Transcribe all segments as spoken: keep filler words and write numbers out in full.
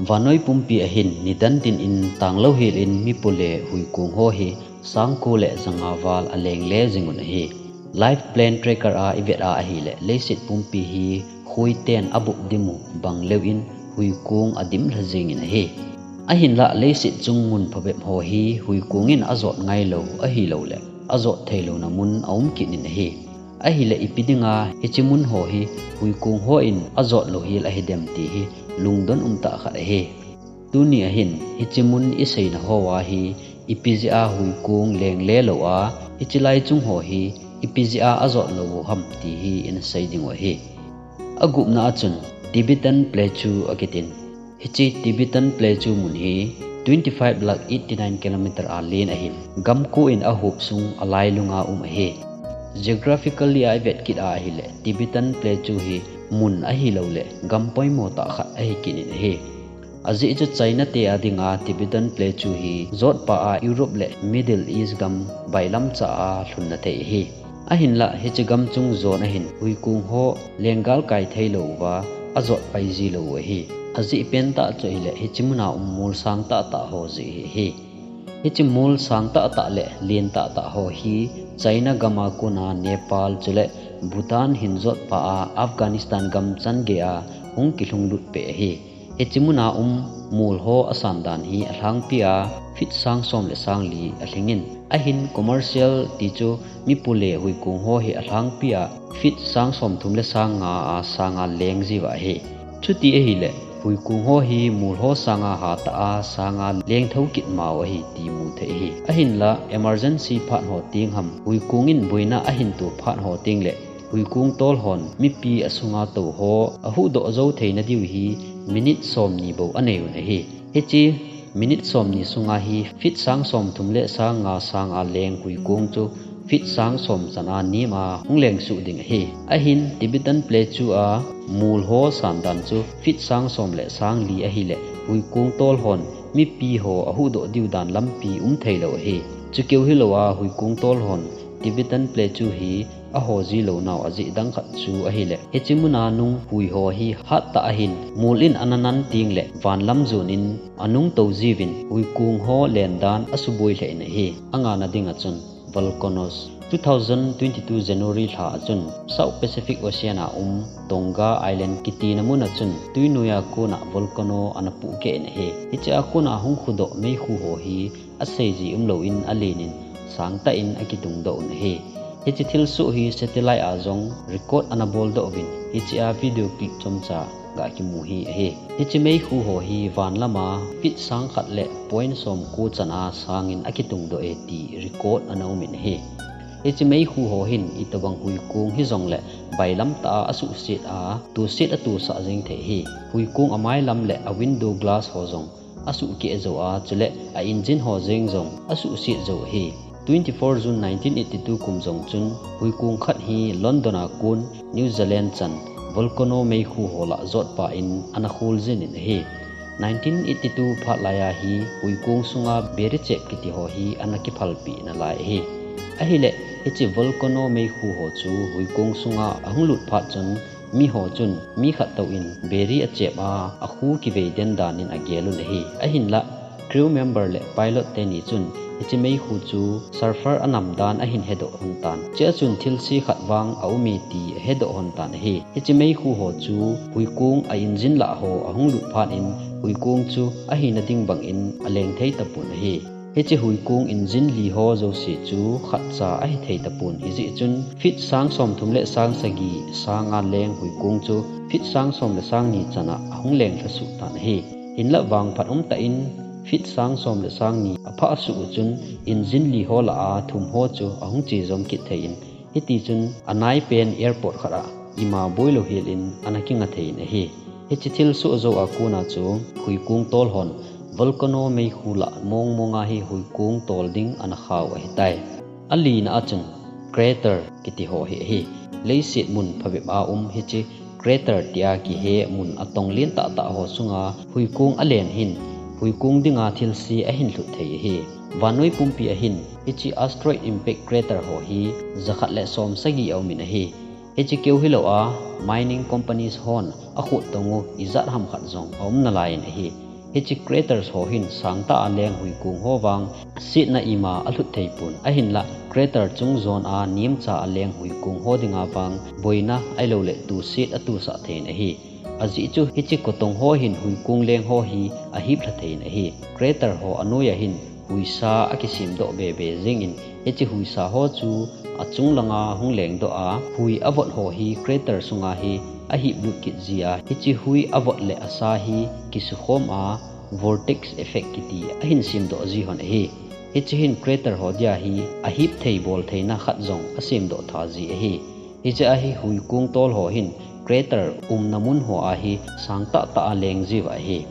Vannoi pumpi ahin nidan din in tanglo hel in mipu le huikung ho hi sangko le janga val aleng le jing un ahi. Live plane tracker a ivet a ahile leiset pumpi hi khuiten abup dim u bang leu in huikung adim lha jing in ahi. Ahinlah leiset chung mun phabep ho hi huikung in ajot ngailou ahilou le ajot theilouna mun aum kit in ahi. Ahile ipi dinga hiche mun ho hi huikung ho in ajot lou hel ahidem ti hi lungdon umtah khat ahi. Tuni ahin hiche mun iseina ho a hi ipi jeh a huikung leng le lou a, hiche lai chung ho hi ipi jeh a ajot lou u ham ti hi ina sei ding u ahi. Agupna a chun Tibetan Plateau akitin. Hiche Tibetan Plateau mun hi twenty-five lakh eighty-nine kilometer a len ahin, gamko in ahuop sung alailunga um ahi. Geographically a ivet kit a ahile Tibetan Plateau hi mun ahilou le gam poimo tah khat ahi kit in ahi. Ajeh chu China te a dinga Tibetan Plateau hi jotpa a Europe le Middle East gam bailam cha a lhunna thei ahi. Ahinlah hiche gam chung jon ahin huikung ho lenggalkai theilou uva ajot pai ji lou u ahi. Ajeh pentah chu ahile hiche muna um mol sang tahtah ho jeh hi ahi. Hiche mol sang tahtah le len tahtah ho hi China gam a kona Nepal chule Bhutan hin jotpa a Afghanistan gam changei a hung kilhunglut peh ahi. Hiche muna um mol ho asan dan hi alhangpi a feet sang som le sang li alhing in, ahin commercial ti chu mipu le huikung ho hi alhangpi a feet sang somthum le sang nga a sanga leng jiuva ahi. Chuti ahile huikung ho hi mol ho sanga hatah a sanga leng thou kit mau ahi ti mu thei ahi. Ahinlah emergency phat ho teng ham, huikung in boina ahin to phat ho teng le huikung tol hon mipi asunga tou ho ahuhdoh jou theina diu hi minute somni bou anei un ahi. Hiche minute somni sunga hi feet sang somthum le sang nga sanga leng huikung chu feet sang som chana nem a hung leng suh ding ahi. Ahin Tibetan Plateau a mol ho san dan chu feet sang som le sang li ahile huikung tol hon mipi ho ahuhdoh diu dan lampi um theilou ahi. Chukeu hilou a huikung tol hon Tibetan Plateau hi aho ji lou nau ajeh dang khat chu ahile hiche muna nung hui ho hi hattah ahin mol in ana nan teng le vanlam jon in anung tou jiuvin huikung ho len dan asuboi lheh in ahi. Angana dinga chun volcanoes. Two thousand twenty-two January lha a chun South Pacific Ocean a um Tonga Island kitina muna chun twi noiya kona volcano ana puhkeh in ahi. Hiche a kona hung khudoh meikhu ho hi aseiji umlou in alen in sangtah in akitungdoh un ahi. Hiche thilsoh hi satellite a jong record ana boldoh uvin hiche a video clip chomcha ga kimu hi ahi. Hiche meikhu ho hi vanlam a feet sang khat le point somko chana sangin akitungdoh e ti record ana um in ahi. Hiche meikhu ho hin itobang huikung hijongle bailam tah a asuhset a, toset atosah jeng thei ahi. Huikung amailam le a window glass ho jong asuhkeh jou a, chule a engine ho jeng jong asuhset jou ahi. Twenty-four June nineteen eighty-two kum jong chun huikung khat hi London a kon New Zealand chan volcano meikhu ho lah jotpa in ana kholjin in ahi. Nineteen eighty-two phat laiya hi huikung sunga beri chep kiti ho hi ana kiphalpeh nalai ahi. Ahile hiche volcano meikhu ho chu huikung sunga ahung lut phat chun miho chun mi khat touvin beri achep a, akhu kivei den dan in agel un ahi. Ahinlah crew member le pilot teni chun hiche meikhu chu sulphur anam dan ahin hedoh lhon tan. Chea chun thilse khat vang aume ti ahedoh lhon tan ahi. Hiche meikhu ho chu huikung a engine lah ho ahung lut phat in huikung chu ahina ding bangin aleng thei tapon ahi. Hiche huikung engine li ho jouse chu khatcha ahithei tapon hijeh chun feet sang somthum le sang sagi sanga leng huikung chu feet sang som le sang ni chana ahung leng lhasuh tan ahi. Hinlah vangphat umtah in feet sang som le sang ni aphah suh u chun engine li ho lah a thum ho chu ahung che jom kit thei in, hitichun anaipen airport khat a ima boilou hel in ana kinga thei in ahi. Hiche thilsoh jou a kona chu huikung tol hon volcano meikhu lah mongmonga hi huikung tol ding ana khau ahitai. Alina a chun crater kiti ho hi ahi. Leiset mun phabep a um hiche crater tia kihe mun atong len tahtah ho sunga huikung alen hin huikung dinga thilse ahin lhut thei ahi. Vannoi pumpi ahin hiche asteroid impact crater ho hi jakhat le som sagi aumin ahi. Hiche keu hilou a mining companies hon akhut tong u ijat ham khat jong aum nalai in ahi. Hiche craters ho hin sangtah a leng huikung ho vang setna ima alhut thei pon, ahinlah crater chung zon a nemcha a leng huikung ho dinga vang boina ahilouleh tuset atusah thei in ahi. Ajeh chu hiche kotong ho hin huikung leng ho hi ahip lha thei in ahi. Crater ho anoi a hin huisa akisemdoh bebe jingin, hiche huisa ho chu achung langa hung lengdoh a, hui avot ho hi crater sunga hi ahip lut kit jia, hiche hui avot le asa hi kisukhom a, vortex effect kiti ahin semdoh ji hon ahi. Hiche hin crater ho dia hi ahip thei bol theina khat jong asemdoh tha ji ahi. Hiche a hi huikung tol ho hin crater umna mun ho a hi sangtah tah a leng jiuva ahi.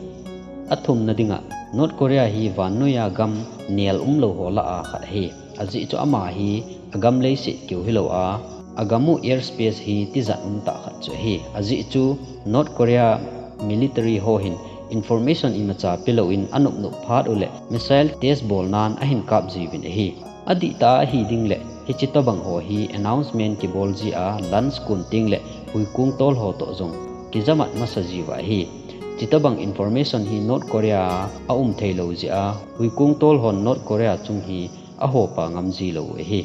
Athumna dinga, North Korea hi vannoi a gam nel umlou ho lah a khat ahi. Ajeh chu ama hi agam leiset keu hilou a, agam u airspace hi tijat umtah khat chu ahi. Ajeh chu North Korea military ho hin information imacha pelouvin anop nop phat uleh missile test bolnan ahin kap jiuvin ahi. Adihtah a ahi dingleh hiche tobang ho hi announcement kibol jia launch kon tengleh huikung tol ho toh jong kijamat masa jiuva ahi. Chutobang information hi North Korea a aum theilou jeh a huikung tol hon North Korea chung hi ahopa ngam jilou u ahi.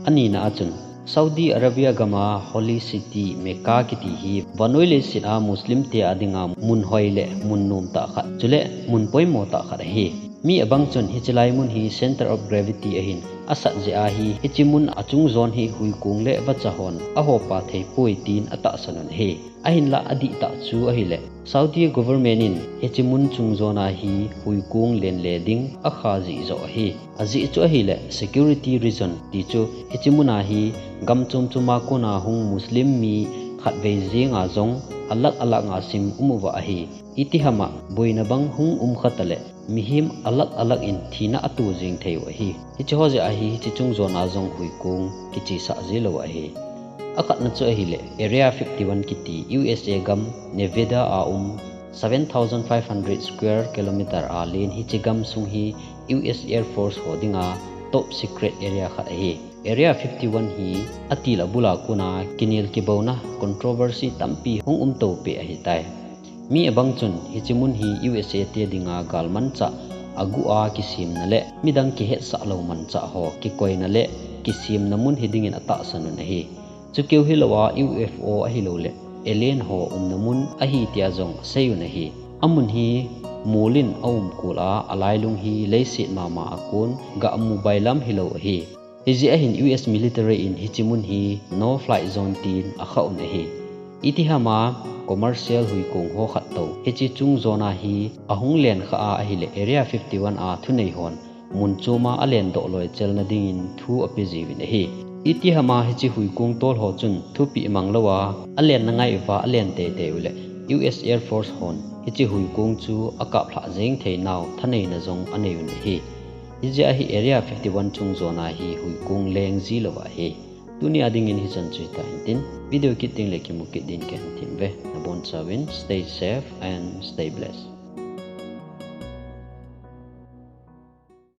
Anina a chun, Saudi Arabia gam a Holy City Mecca kiti hi vannoi leiset a Muslim te a dinga mun hoi le mun nomtah khat, chule mun poimo tah khat ahi. Mi abang chun hiche lai mun hi center of gravity ahin asat jeh a hi, hiche mun achung zon hi huikung le vacha hon ahopa theipoi tin atahsan un ahi. Ahinlah adihtah chu ahileh, Saudi government in hiche mun chung zon a hi huikung lenle ding akha jeh joh ahi. Ajeh chu ahileh security reason ti chu, hiche mun a hi gam chom chom a kona hung Muslim mi khatvei jenga jong alakh alakh ngasim um uva ahi. Itihama boina bang hung um khata leh mihem alakh alakh in thina ato jeng thei u ahi. Hiche ho jeh a hi hiche chung zon a jong huikung kichesah jilou ahi. Akhatna chu ahileh Area fifty-one kiti U S A gam Nevada a um seven thousand five hundred square kilometer a len hiche gam sung hi U S Air Force ho dinga top secret area khat ahi. Area fifty-one hi atil abul a kona kinel kibouna controversy tampi hung um toupeh ahitai. Mi abang chun hiche mun hi U S A te dinga galmanchah aguh a kisemna le midang kihetsah lou manchah ho kikoina le kisemna mun hidingin atahsan un ahi. Chukeu hilou a U F O ahilouleh alien ho umna mun ahi tia jong asei un ahi. Amun hi mol in aumkol a, alailung hi leiset mama a kon gamu bailam hilou ahi. Hijeh a hin U S military in hiche mun hi no fly zone tin akhah un ahi. Itihama commercial huikung ho khat tou hiche chung zon a hi ahung lenkhah a ahileh Area fifty-one a thunei hon mun chom a alendoh loi chelna dingin thu ape jiuvin ahi. Itihama hiche huikung tol ho chun thupeh manglou a alenna ngai uva alen teitei uleh U S Air Force hon hiche huikung chu akaplhah jeng theinau thaneina jong anei un ahi. Hijeh a hi Area fifty-one chung zon a hi huikung leng jilou ahi. Tunia dingin hichan chu hita intin, video kit tengleh kimu kit din kahin themve. Nabonchauvin stay safe and stay blessed.